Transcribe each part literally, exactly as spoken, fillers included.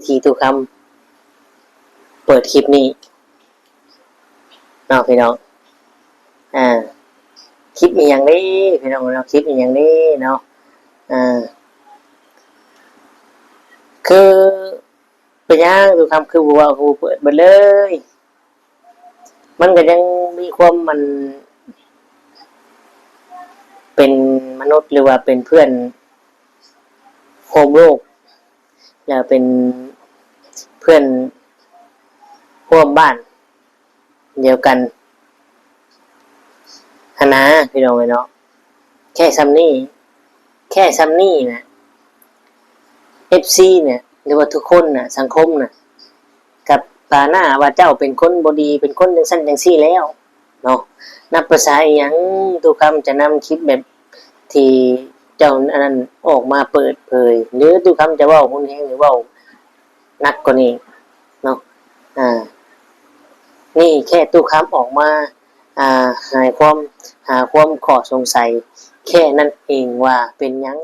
ที่ตู้คำเปิดคลิปนี้เนาะพี่น้อง อ่า คลิปอีหยังเด้พี่น้องเนาะ คลิปอีหยังเด้เนาะ อ่า คือเป็นหยังตู้คำคือบ่เว้า คือบ่เปิดเบิดเลย มันก็ยังมีความมัน เป็นมนุษย์หรือว่าเป็นเพื่อนร่วมโลก แล้วเป็นเพื่อนร่วมบ้านเดียวกันหั้นนะพี่น้องเอ้ยเนาะ แค่ส่ำนี้ แค่ส่ำนี้นะ เอฟซี เนี่ย หรือว่าทุกคนน่ะ สังคมน่ะ กับปาหน้าว่าเจ้าเป็นคนบ่ดี เป็นคนจังซั่นจังซี่แล้วเนาะ นับประสาอีหยัง ตู้คำจะนำคลิปแบบที่เจ้าอันนั้นออกมาเปิดเผย หรือตู้คำจะเว้ารุนแรงหรือเว้าหนักกว่านี้เนาะ อ่า นี่แค่ตู้คำออกมา อ่า หายความ หาความข้อสงสัยแค่นั้นเองว่าเป็นหยัง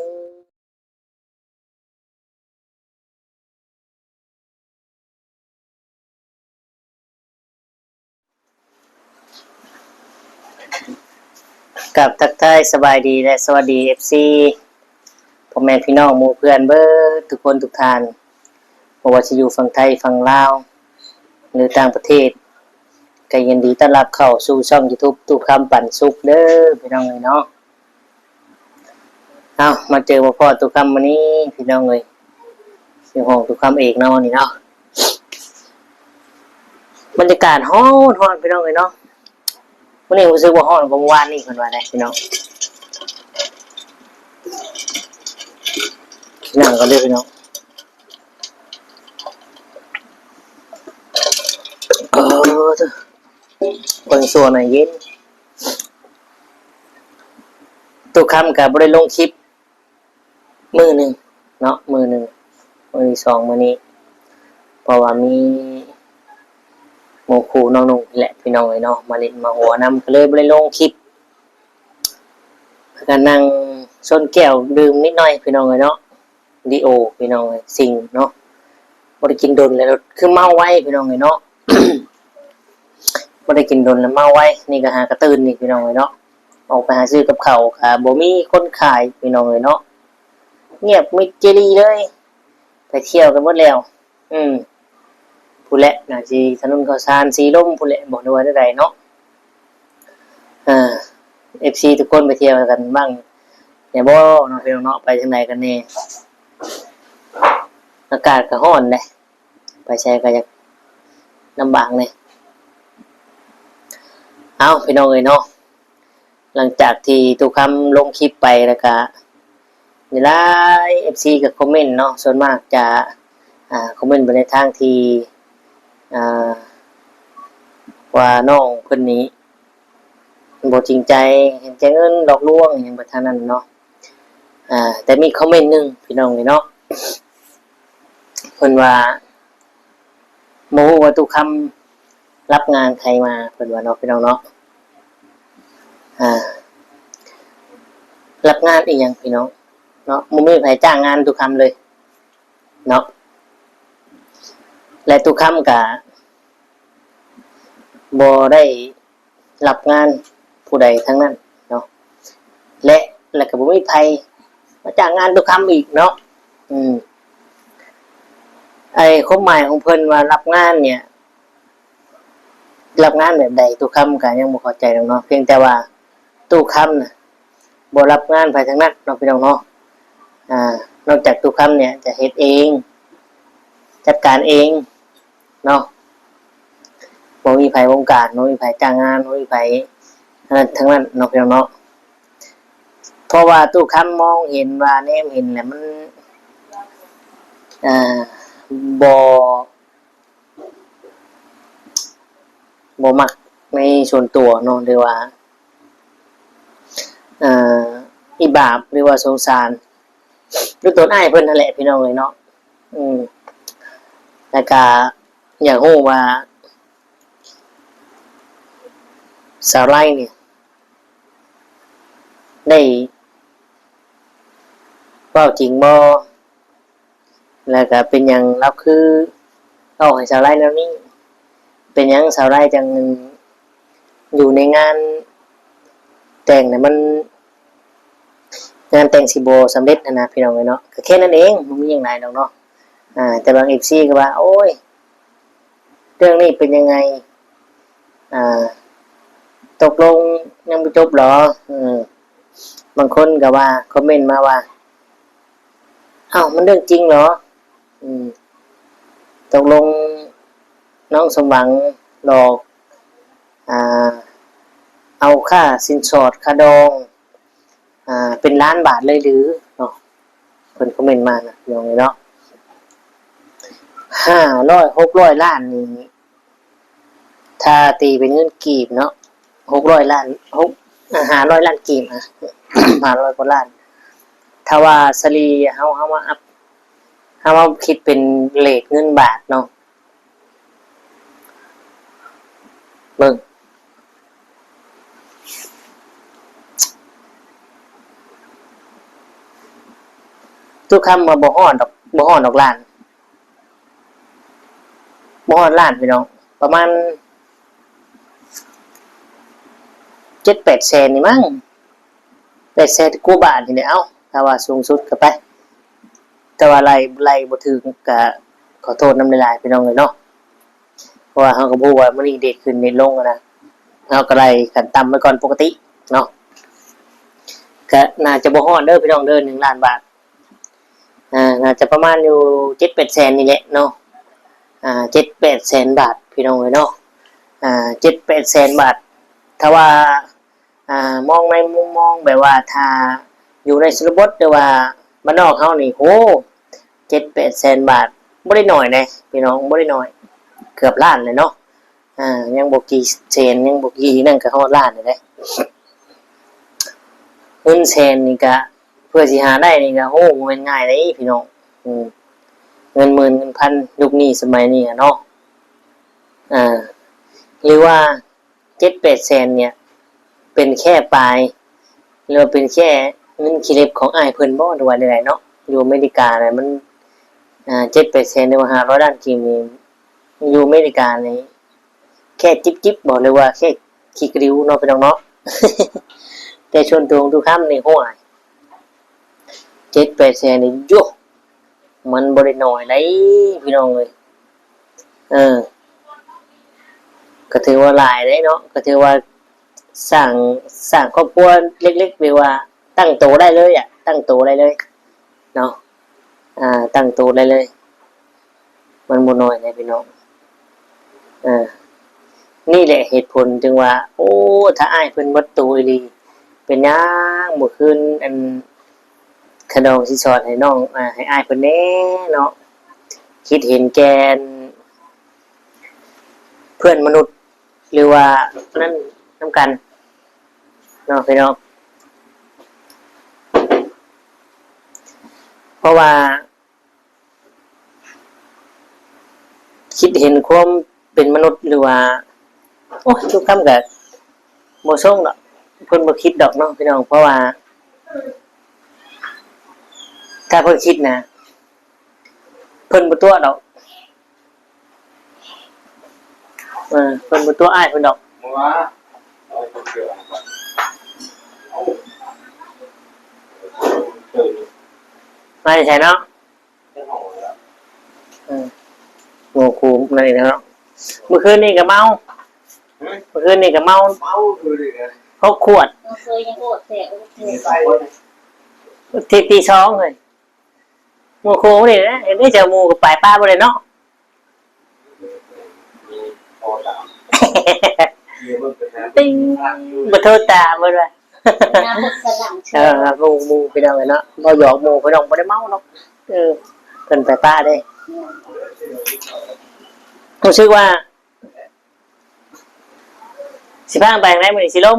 กับทักทายสบายดีและสวัสดี เอฟซี พ่อแม่พี่น้องหมู่เพื่อนเบิดทุกคนทุกท่าน บ่ว่าสิอยู่ฝั่งไทยฝั่งลาว หรือต่างประเทศ ก็ยินดีต้อนรับเข้าสู่ช่อง YouTube ตู้คำปันสุขเด้อพี่น้องเอ้ยเนาะ เอามาเจอมาพ้อตู้คำมื้อนี้พี่น้องเอ้ย สิห้องตู้คำเองเนาะนี่เนาะ บรรยากาศร้อนๆ พี่น้องเอ้ยเนาะ มื้อนี้รู้สึกว่าร้อนกว่าเมื่อวานนี้เพิ่นว่าได้พี่น้อง นั่งกันเด้อพี่น้อง เออ เบิ่งส่วนน่ะเย็น ตู้คำก็บ่ได้ลงคลิปมื้อหนึ่งเนาะ มื้อหนึ่ง มื้อที่สองมื้อนี้ เพราะว่ามีหมู่คู่น้องนุ่งนี่แหละพี่น้องเอ้ยเนาะ มาเล่นมาหัวนำ ก็เลยบ่ได้ลงคลิป แล้วก็นั่งชนแก้วดื่มนิดหน่อยพี่น้องเอ้ยเนาะ ดีโอ พี่น้องเอ้ย สิ่งเนาะ บ่ได้กินดนแล้ว คือเมาไวพี่น้องเอ้ยเนาะ บ่ได้กินดนแล้วเมาไว นี่ก็หากระตื่นนี่พี่น้องเอ้ยเนาะ ออกไปหาซื้อกับข้าวก็บ่มีคนขายพี่น้องเอ้ยเนาะ เงียบมิดเจรีเลย ไปเที่ยวกันหมดแล้ว อืม พู้นแหละ น่าสิถนนข้าวสารสีลมพู้นแหละ บ่รู้ว่าจั่งใดเนาะ อ่า เอฟซี ทุกคนไปเที่ยวกันบ้างแหน่บ่เนาะพี่น้องเนาะ ไปทางใดกันแหน่ อากาศก็ร้อนเด้ ไปไสก็อยากลำบากแหน่ เอ้า พี่น้องเอ้ยเนาะ หลังจากที่ตู้คำลงคลิปไปแล้วก็ มีหลาย เอฟซี ก็คอมเมนต์เนาะ ส่วนมากจะ อ่า คอมเมนต์ไปในทางที่ อ่า ว่าน้องเพิ่นนี่บ่จริงใจ เห็นแก่เงิน หลอกลวง อิหยังไปทางนั้นเนาะ อ่า แต่มีคอมเมนต์หนึ่งพี่น้องเอ้ยเนาะ เพิ่นว่า บ่ฮู้ว่าตู้คำรับงานไผมา เพิ่นว่าเนาะพี่น้องเนาะ อ่า รับงานอีหยังพี่น้องเนาะ บ่มีไผจ้างงานตู้คำเลยเนาะ และตู้คำก็บ่ได้รับงานผู้ใดทั้งนั้นเนาะ และ แล้วก็บ่มีไผมาจ้างงานตู้คำอีกเนาะ อืม ไอ้ความหมายของเพิ่นว่ารับงานเนี่ย รับงานแบบใด ตู้คำก็ยังบ่เข้าใจดอกเนาะ เพียงแต่ว่าตู้คำน่ะบ่รับงานไผทั้งนั้นเนาะพี่น้องเนาะ อ่า นอกจากตู้คำเนี่ยจะเฮ็ดเอง จัดการเองเนาะ บ่มีไผบงการ บ่มีไผจ้างงาน บ่มีไผอันนั้นทั้งนั้นเนาะพี่น้องเนาะ เพราะว่าตู้คำมองเห็นว่า แนมเห็นแล้วมัน อ่า บ่ บ่มักในส่วนตัวเนาะ หรือว่า อ่า อิบาบ หรือว่าสงสาร หรือตนอ้ายเพิ่นนั่นแหละพี่น้องเอ้ยเนาะ อืม แล้วก็อยากรู้ว่า สาวไลนี่ ได้เว้าจริงบ่ แล้วก็เป็นหยังลาวคือเอาให้สาวไลแนวนี้ เป็นหยังสาวไลจั่งอยู่ในงานแต่งน่ะมัน งานแต่งสิบ่สำเร็จหั้นนะพี่น้องเอ้ยเนาะ ก็แค่นั้นเอง บ่มีหยังหลายดอกเนาะ อ่า แต่บางเอฟซีก็ว่า โอ้ย เรื่องนี้เป็นยังไง อ่า ตกลงยังบ่จบเหรอ อืม บางคนก็ว่า คอมเมนต์มาว่า อ้าว มันเรื่องจริงเหรอ อืม ตกลงน้องสมหวังหลอก อ่า เอาค่าสินสอดค่าดอง อ่า เป็นล้านบาทเลยหรือ เนาะ เพิ่นคอมเมนต์มานะ พี่น้องเอ้ยเนาะ ห้าร้อย หกร้อย ล้านนี่ ถ้าตีเป็นเงินกีบเนาะ หกร้อย ล้าน หก อ่า ห้าร้อย ล้านกีบ อ่ะ ห้าร้อย กว่าล้าน ถ้าว่าเฉลี่ยเฮา เฮามาอัพ เฮามาคิดเป็นเรทเงินบาทเนาะ เบิ่ง ตู้คำว่าบ่ฮอดดอก บ่ฮอดดอกล้าน บ่ฮอดล้านพี่น้อง ประมาณ เจ็ดแปดแสนนี่มั้ง แปดแสนกว่าบาทนี่แหละ เอ้า ถ้าว่าสูงสุดก็ไป แต่ว่าไล่ ไล่บ่ถืกก็ขอโทษนำหลายๆ พี่น้องเอ้ยเนาะ เพราะว่าเฮาก็บ่ฮู้ว่ามื้อนี้เรทขึ้นเรทลงหั้นนะ เฮาก็ไล่ขั้นต่ำไว้ก่อนปกติเนาะ ก็น่าจะบ่ฮอดเด้อพี่น้องเด้อ หนึ่งล้านบาท อ่า น่าจะประมาณอยู่เจ็ดแปดแสนนี่แหละเนาะ อ่า เจ็ดแปดแสนบาทพี่น้องเอ้ยเนาะ อ่า เจ็ดแปดแสนบาท ถ้าว่า อ่า มองในมุมมองแบบว่าถ้าอยู่ในชนบทหรือว่าบ้านนอกเฮานี่ โห เจ็ดแปดแสนบาท บ่ได้น้อยเด้พี่น้อง บ่ได้น้อย เกือบล้านเลยเนาะ อ่า ยังบ่กี่แสน ยังบ่กี่นั่นก็ฮอดล้านเลยเด้ เงินแสนนี่ก็ เพื่อสิหาได้นี่ก็ โห บ่แม่นง่ายเด้พี่น้อง อืม เงินหมื่น เงินพัน ยุคนี้สมัยนี้อะเนาะ อ่า หรือว่า เจ็ดแปดแสนเนี่ย เป็นแค่ปลาย หรือว่าเป็นแค่เงินขี้เล็บของอ้ายเพิ่นบ่ หรือว่าใดๆ เนาะ อยู่อเมริกาน่ะมัน อ่า เจ็ดแปดแสน หรือว่า ห้าร้อย ล้านกีบนี่ อยู่อเมริกานี่ แค่จิบๆ บ่ หรือว่าแค่ขี้กริ้วเนาะพี่น้องเนาะ แต่ส่วนตัวของตู้คำนี่ โหย เจ็ดแปดแสนนี่ โย มันบ่ได้น้อยเด้พี่น้องเอ้ย เออ ก็ถือว่าหลายเด้เนาะ ก็ถือว่าสร้าง สร้างครอบครัวเล็กๆ หรือว่าตั้งโตได้เลยอะ ตั้งโตได้เลยเนาะ อ่า ตั้งโตได้เลย มันบ่น้อยเด้พี่น้อง เออ นี่แหละเหตุผลจึงว่า โอ้ ถ้าอ้ายเพิ่นเบิดโตอีหลี เป็นหยังมื้อคืน อัน ขะน้องสิสอนให้น้อง อ่า ให้อ้ายเพิ่นแหน่เนาะ คิดเห็นแก่น เพื่อนมนุษย์ หรือว่านั่นนำกันเนาะพี่น้อง เพราะว่า คิดเห็นความเป็นมนุษย์หรือว่า โอ้ย ทุกคำก็บ่ส่งดอก เพิ่นบ่คิดดอกเนาะพี่น้อง เพราะว่า ถ้าเพิ่นคิดนะ เพิ่นบ่ตั๋วดอก เออ เพิ่นบ่ตั๋วอ้ายเพิ่นดอก มาแต่ไสเนาะ เออ หมู่คู่นั่นเองเนาะ เมื่อคืนนี่ก็เมา เมื่อคืนนี่ก็เมา เมาคือดีนะ หกขวด เมื่อคืนยังโอดแตกโอดแตก ตี ตีสองเลย หมู่คู่นี่นะ เห็นได้เจอหมู่ก็ไปปะบ่ได้เนาะ ติ๊ง บ่โทรตามเพิ่นว่า น้ำมันสนั่น เออ หมู่ หมู่พี่น้องเนาะ บ่หยอกหมู่พี่น้องบ่ได้เมาเนาะ เออ เพิ่นไปปะเด้ รู้สึกว่า สิพาไปทางใดมื้อนี้ สิลม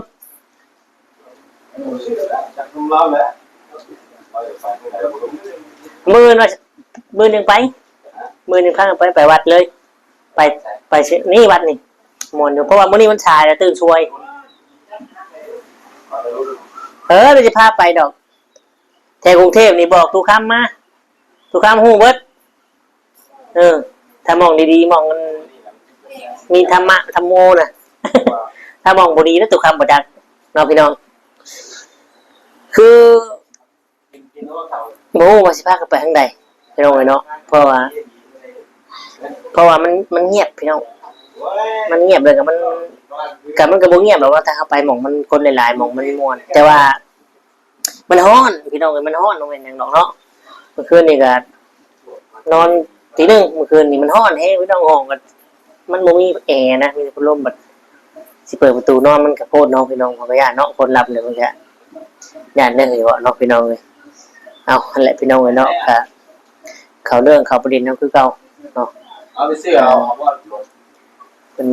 มื้ออื่นว่า มื้อหนึ่งไป มื้อหนึ่งพาไป ไปวัดเลย ไป ไปสิ นี่วัดนี่ ม่วนอยู่ เพราะว่ามื้อนี้มันสายแล้ว ตื่นสวย เออ เดี๋ยวสิพาไปดอก แถวกรุงเทพนี่บอกตู้คำมา ตู้คำฮู้เบิด เออ ถ้าหม่องดีๆ หม่องมันมีธรรมะธรรมโมนะ ถ้าหม่องบ่ดีนะ ตุคำบ่จัก เนาะพี่น้อง คือบ่ฮู้ว่าสิพากันไปทางใด พี่น้องเอ้ยเนาะ เพราะว่า เพราะว่ามัน มันเงียบพี่น้อง มันเงียบเลย ก็มัน ก็มันก็บ่เงียบหรอกว่า ถ้าเฮาไปหม่องมันคนหลายๆ หม่องมันม่วน แต่ว่า มันฮ้อนพี่น้องเอ้ย มันฮ้อน บ่แม่นหยังดอกเนาะ เมื่อคืนนี่ก็นอนตีหนึ่ง เมื่อคืนนี่มันฮ้อนแฮงพี่น้อง ห้องก็มันบ่มีแอร์นะ มีแต่พัดลม บัดสิเปิดประตูนอนมันก็โพดเนาะพี่น้อง ข้อยก็ย้านเนาะ คนหลับเลย มันก็ย้านได้เลยเว้าเนาะพี่น้องเอ้ย เอาหั่นแหละพี่น้องเอ้ยเนาะ ก็เข้าเรื่องเข้าประเด็นเฮาคือเก่าเนาะ เอาไปซื้อเอา เอาว่า เพิ่น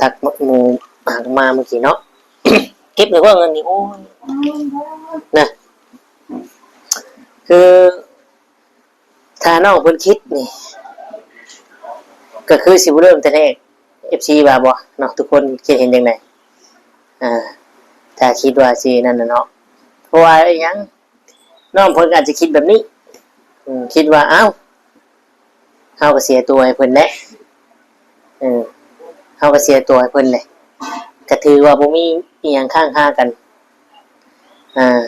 ทักมา หมู่หามาเมื่อกี้เนาะ เก็บเลยว่าเงินนี่ โอ้ย นะ คือ ถ้าน้องเพิ่นคิดนี่ ก็คือสิบ่เริ่มแต่แรก เอฟซี ว่าบ่เนาะ ทุกคนคิดเห็นจั่งใด อ่า ถ้าคิดว่าสินั่นน่ะเนาะ เพราะว่าอิหยัง น้องเพิ่นก็อาจจะคิดแบบนี้ อืม คิดว่า เอ้า เฮาก็เสียตัวให้เพิ่นแหละ เออ เฮาก็เสียตัวให้เพิ่นแหละ ก็ถือว่าบ่มีอิหยังค้างคากัน อ่า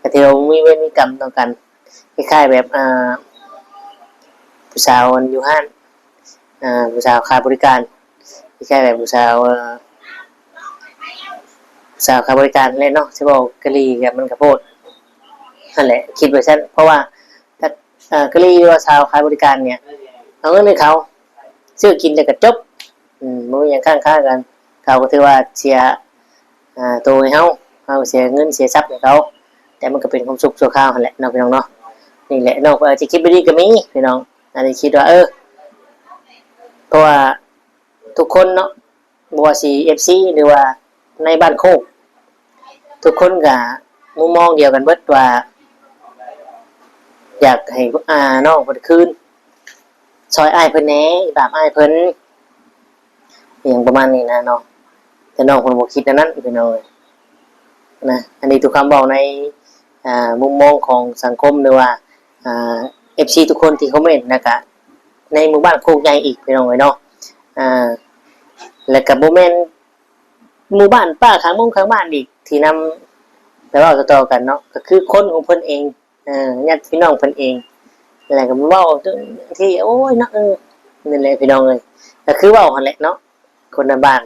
ก็ถือว่าบ่มีเวรมีกรรมต่อกัน คล้ายๆ แบบ อ่า ผู้สาวอันอยู่ห้าน อ่า ผู้สาวขายบริการ คล้ายๆ แบบผู้สาว เอ่อ ผู้สาวขายบริการแหละเนาะ สิเว้ากะหรี่ก็มันก็โพด นั่นแหละ คิดไว้ซั่น เพราะว่า ถ้า อ่า กะหรี่หรือว่าสาวขายบริการเนี่ย เอาเงินให้เขา ซื้อกินแล้วก็จบ อืม บ่มีหยังค้างคากัน เขาก็ถือว่าเสีย อ่า โตให้เฮา เฮาเสียเงินเสียทรัพย์ให้เขา แต่มันก็เป็นความสุขชั่วคราวหั่นแหละเนาะพี่น้องเนาะ นี่แหละ น้องก็อาจจะคิดแบบนี้ก็มีพี่น้อง อาจจะคิดว่า เออ เพราะว่าทุกคนเนาะ บ่ว่าสิ เอฟซี หรือว่าในบ้านโคก ทุกคนก็มุมมองเดียวกันเบิดว่า อยากให้ อ่า น้องเพิ่นคืน ซอยอ้ายเพิ่นแหน่ บาปอ้ายเพิ่น อิหยังประมาณนี้นะเนาะ แต่น้องเพิ่นบ่คิดแนวนั้นพี่น้องเอ้ย นะ อันนี้ตุคำเว้าใน อ่า มุมมองของสังคม หรือว่า อ่า เอฟซี ทุกคนที่คอมเมนต์ แล้วก็ในหมู่บ้านโคกใหญ่อีกพี่น้องเอ้ยเนาะ อ่า แล้วก็บ่แม่นหมู่บ้านป้าข้างมุมข้างบ้านอีกที่นำไปเว้าต่อๆ กันเนาะ ก็คือคนของเพิ่นเอง เอ่อ ญาติพี่น้องเพิ่นเอง แล้วก็เว้าที่ โอ้ยเนาะ เออ นั่นแหละพี่น้องเอ้ย ก็คือเว้าหั่นแหละเนาะ คนในบ้าน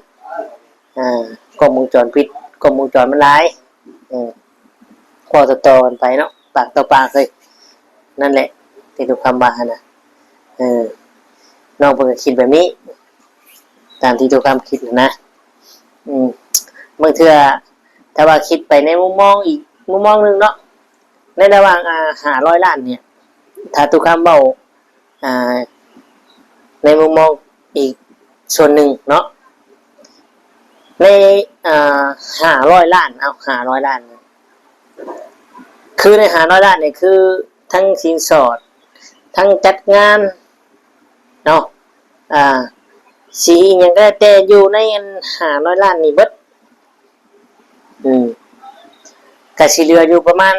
อ่า กล้องวงจรปิด กล้องวงจรมันหลาย เออ เว้าต่อๆ กันไปเนาะ ปากต่อปากเลย นั่นแหละ ที่ตุคำว่าหั่นน่ะ เออ น้องเพิ่นก็คิดแบบนี้ ตามที่ตุคำคิดหั้นนะ อืม บางเทื่อ ถ้าว่าคิดไปในมุมมองอีกมุมมองหนึ่งเนาะ ในระหว่าง อ่า ห้าร้อยล้านเนี่ย ถ้าตุคำเว้า อ่า ในมุมมองอีกส่วนหนึ่งเนาะ ใน อ่า ห้าร้อยล้าน เอา ห้าร้อยล้าน คือใน ห้าร้อยล้านเนี่ย คือทั้งสินสอด ทั้งจัดงานเนาะ อ่า สิอิหยังก็แล้วแต่อยู่ในอัน ห้าร้อยล้านนี่เบิด อืม ก็สิเหลืออยู่ประมาณ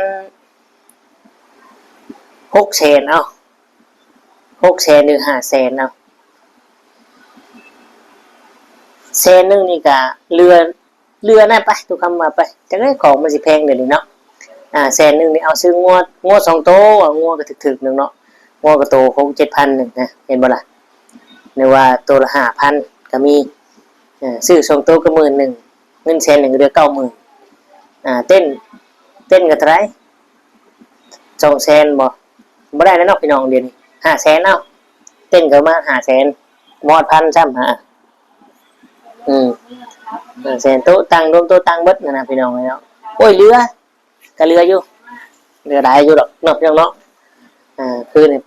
หกแสน เอา หกแสน หรือ ห้าแสน เอา แสนหนึ่งนี่ก็เหลือ เหลือนั่นไป ตุคำว่าไป จักได้ของมันสิแพงเดี๋ยวนี้เนาะ อ่า แสนหนึ่งนี่เอาซื้องัว งัวสองโต เอางัวก็ถูกๆ หนึ่งเนาะ งัวก็โต หกเจ็ดพัน หนึ่งนะ เห็นบ่ล่ะ หรือว่าโตละ ห้าพัน ก็มี เออ ซื้อสองโตก็หมื่นหนึ่ง เงินแสนหนึ่งเหลือ เก้าหมื่น อ่า เต็นท์ เต็นท์ก็เท่าไหร่ สองแสน บ่ บ่ได้แล้วเนาะพี่น้อง เดี๋ยวนี้ ห้าแสน เอ้า เต็นท์ก็ประมาณ ห้าแสน บ่ฮอด พัน ซ้ำ ฮะ อืม ห้าแสน โต๊ะตั้ง รวมโต๊ะตั้งเบิดนั่นนะพี่น้องเนาะ โอ้ย เหลือ ก็เหลืออยู่ เหลือหลายอยู่ดอกเนาะพี่น้องเนาะ อ่า คืนให้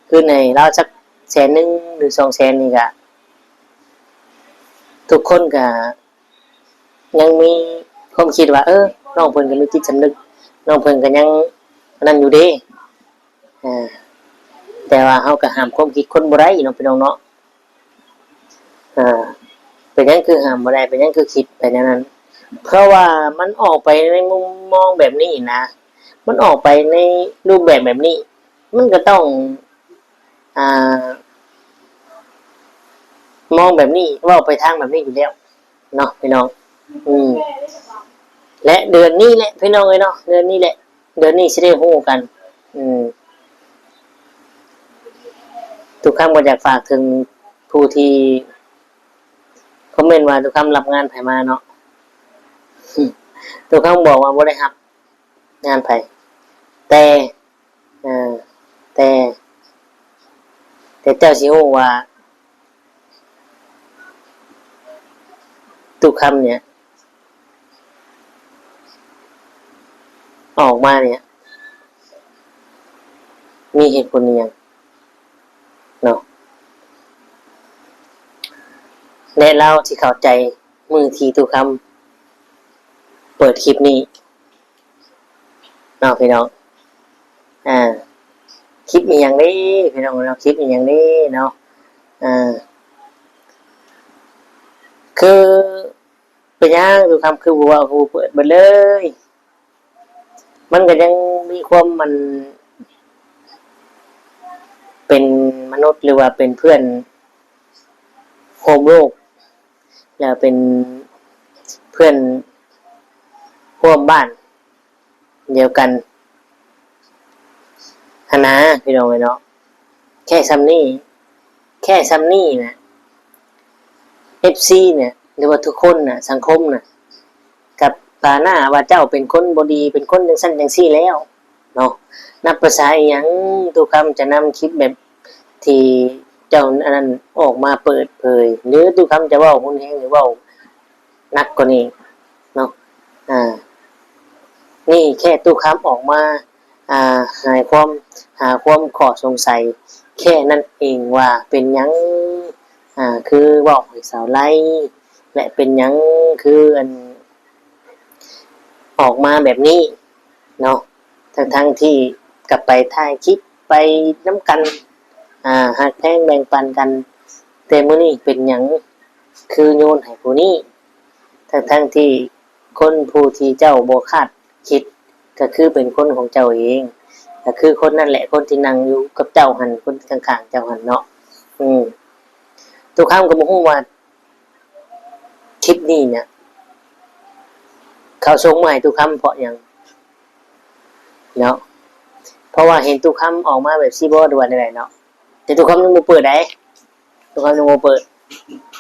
คืนให้ลาวสักแสนหนึ่งหรือสองแสนนี่ก็ ทุกคนก็ยังมีความคิดว่า เออ น้องเพิ่นก็มีจิตสำนึก น้องเพิ่นก็ยังอันนั้นอยู่เด้ อ่า แต่ว่าเฮาก็ห้ามความคิดคนบ่ได้เนาะพี่น้องเนาะ อ่า เป็นหยังคือห้ามบ่ได้ เป็นหยังคือคิดไปแนวนั้น เพราะว่ามันออกไปในมุมมองแบบนี้นะ มันออกไปในรูปแบบแบบนี้ มันก็ต้อง อ่า องแบบนี้ เว้าไปทางแบบนี้อยู่แล้วเนาะพี่น้อง อืม และเดือนนี้แหละพี่น้องเอ้ยเนาะ เดือนนี้แหละ เดือนนี้สิได้ฮู้กัน อืม ตุกคำก็อยากฝากถึงผู้ที่คอมเมนต์ว่าตุกคำรับงานไผมาเนาะ ตุกคำบอกว่าบ่ได้รับงานไผ แต่ เอ่อ แต่ แต่เจ้าสิฮู้ว่า ตุกคำเนี่ย ออกมาเนี่ย มีเหตุผลอิหยังเนาะ และลาวสิเข้าใจมื้อที่ตุกคำเปิดคลิปนี้เนาะพี่น้อง อ่า คลิปอิหยังเด้พี่น้องเนาะ คลิปอิหยังเด้เนาะ อ่า คือเป็นหยังตุกคำคือบ่เว้าฮู้เปิดเบิดเลย มันก็ยังมีความมัน เป็นมนุษย์หรือว่าเป็นเพื่อนร่วมโลก แล้วเป็นเพื่อนร่วมบ้านเดียวกันหั้นนะพี่น้องเอ้ยเนาะ แค่ส่ำนี้ แค่ส่ำนี้นะ เอฟซี เนี่ย หรือว่าทุกคนน่ะ สังคมน่ะ กับปาหน้าว่าเจ้าเป็นคนบ่ดี เป็นคนจังซั่นจังซี่แล้วเนาะ นับประสาอิหยัง ตุกคำจะนำคลิปแบบที่เจ้าอันนั้นออกมาเปิดเผย หรือตุกคำจะเว้ารุนแรงหรือเว้าหนักกว่านี้เนาะ อ่า นี่แค่ตุกคำออกมา อ่า หายความ หาความข้อสงสัยแค่นั้นเองว่าเป็นหยัง อ่า คือเว้าให้สาวไล และเป็นหยังคืออัน ออกมาแบบนี้เนาะ ทั้งๆที่กลับไปถ่ายคลิปไปนำกัน อ่า ฮักแพงแบ่งปันกัน แต่มื้อนี้เป็นหยังคือโยนให้ผู้นี้ ทั้งๆที่คนผู้ที่เจ้าบ่คาดคิด ก็คือเป็นคนของเจ้าเอง ก็คือคนนั่นแหละ คนที่นั่งอยู่กับเจ้าหั่น คนข้างๆเจ้าหั่นเนาะ อืม ตุกคำก็บ่ฮู้ว่าคลิปนี้เนี่ย เขาส่งมาให้ตุกคำเพราะหยังเนาะ เพราะว่าเห็นตุกคำออกมาแบบซี่บ่ หรือว่าใดๆเนาะ แต่ตุกคำยังบ่เปิดใด๋ ตุกคำยังบ่เปิด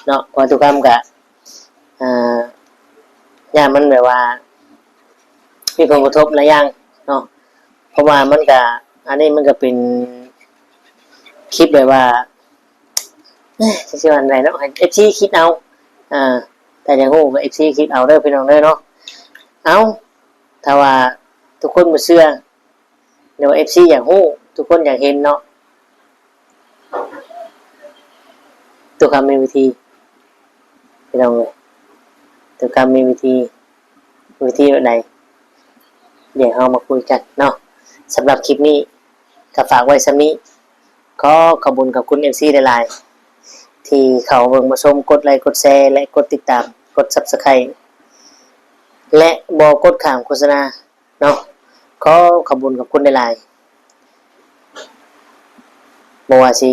เนาะ เพราะตุกคำก็ อ่า ย่านมันแบบว่า มีผลกระทบหลายอย่างเนาะ เพราะว่ามันก็ อันนี้มันก็เป็นคลิปแบบว่า เอ้ย สิว่าจั่งใด๋เนาะ ให้ เอฟซี คิดเอา อ่า ถ้าอยากฮู้ก็ เอฟซี คิดเอาเด้อพี่น้องเด้อเนาะ เอ้า ถ้าว่าทุกคนบ่เชื่อ หรือว่า เอฟซี อยากฮู้ ทุกคนอยากเห็นเนาะ ตุกคำมีวิธี พี่น้องเอ้ย ตุกคำมีวิธี วิธีแบบใด๋ เดี๋ยวเรามาคุยกันเนาะ สำหรับคลิปนี้ก็ฝากไว้ส่ำนี้ ขอขอบบุญขอบคุณ เอฟซี หลายๆ ที่เข้าเบิ่งมาชม กดไลค์ กดแชร์ และกดติดตาม กด Subscribe และบ่กดข้ามโฆษณาเนาะ ขอขอบบุญขอบคุณหลายๆ บ่ว่าสิ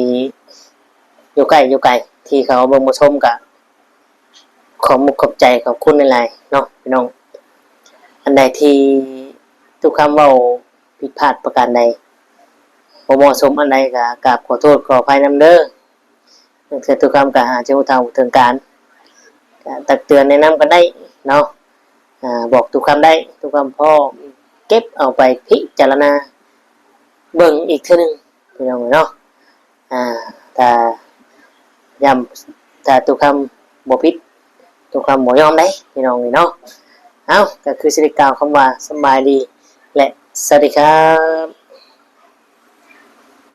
อยู่ใกล้อยู่ไกล ที่เข้าเบิ่งมาชมก็ขอบมุกขอบใจขอบคุณหลายๆเนาะพี่น้อง อันใดที่ตุกคำเว้าผิดพลาดประการใด บ่เหมาะสมอันใดก็กราบขอโทษขออภัยนำเด้อ บางเทื่อตุกคำก็อาจจะบ่เท่าบ่ถึงการ ก็ตักเตือนแนะนำกันได้เนาะ อ่า บอกตุกคำได้ ตุกคำพร้อมเก็บเอาไปพิจารณาเบิ่งอีกเทื่อหนึ่งพี่น้องเนาะ อ่า ถ้าย้ำ ถ้าตุกคำบ่ผิด ตุกคำบ่ยอมได้พี่น้องเนาะ เอ้า ก็คือสิได้กล่าวคำว่าสำบายดี และสวัสดีครับ